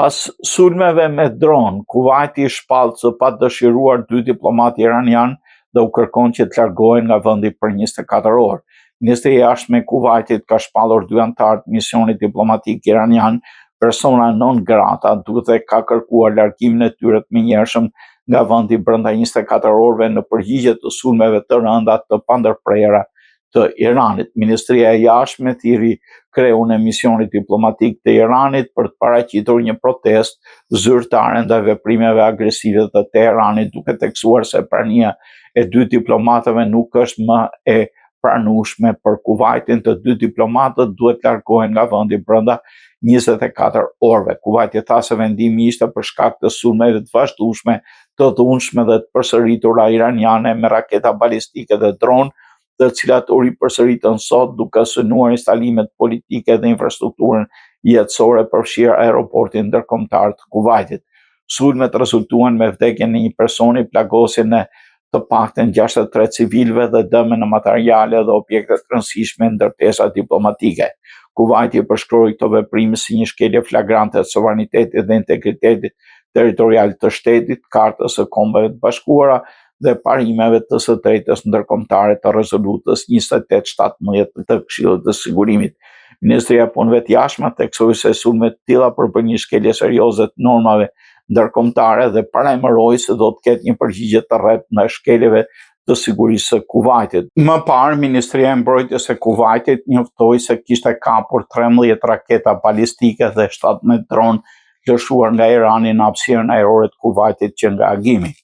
Pas sulmeve me dron, Kuvajti shpall të padëshiruar dy diplomatë iranianë dhe u kërkon që të largohen nga vendi për 24 orë. Ministria e Jashtme e Kuvajtit ka shpallur dy anëtarë të misionit diplomatik iranian persona non grata, duke ka kërkuar largimin e tyre të menjëhershëm nga vendi brenda 24 orëve në përgjigje të sulmeve të rënda të pandërprera të Iranit. Ministria e Jashtme thirri kreun e misionit diplomatik të Iranit për të paraqitur një protestë zyrtare ndaj veprimeve agresive të Teheranit, duke theksuar se prania e dy diplomatëve nuk është më e pranueshme për Kuvajtin. Të dy diplomatët duhet të largohen nga vendi brenda 24 orëve. Kuvajti tha se vendimi ishte për shkak të sulmeve të vazhdueshme, të dhunshme dhe të përsëritura iraniane me raketa balistike dhe dronë, të cilat u ripërsëritën sot duke synuar instalimet politike dhe infrastrukturën jetësore përfshirë aeroportin ndërkombëtar të Kuvajtit. Sulmet rezultuan me vdekjen e një personi, plagosjen e të paktën 63 civilëve dhe dëme në materiale dhe objekte të rëndësishme ndërtesa diplomatike. Kuvajti përshkroi këto veprime si një shkelje flagrante të sovranitetit dhe integritetit territorial të shtetit, Kartës së Kombeve të Bashkuara dhe parimeve të së drejtës ndërkombëtare të rezolutës 2817 të Këshillit të Sigurimit. Ministria e Punëve të Jashtme theksoi se sulmet të tilla përbëjnë një shkelje serioze të normave ndërkombëtare dhe paralajmëroi se do të ketë një përgjigje të rreptë ndaj shkeljeve të sigurisë së Kuvajtit. Më parë, Ministria e Mbrojtjes e Kuvajtit njoftoi se kishte kapur 13 raketa balistike dhe 17 dronë lëshuar nga Irani në hapësirën ajrore të Kuvajtit që nga agimi.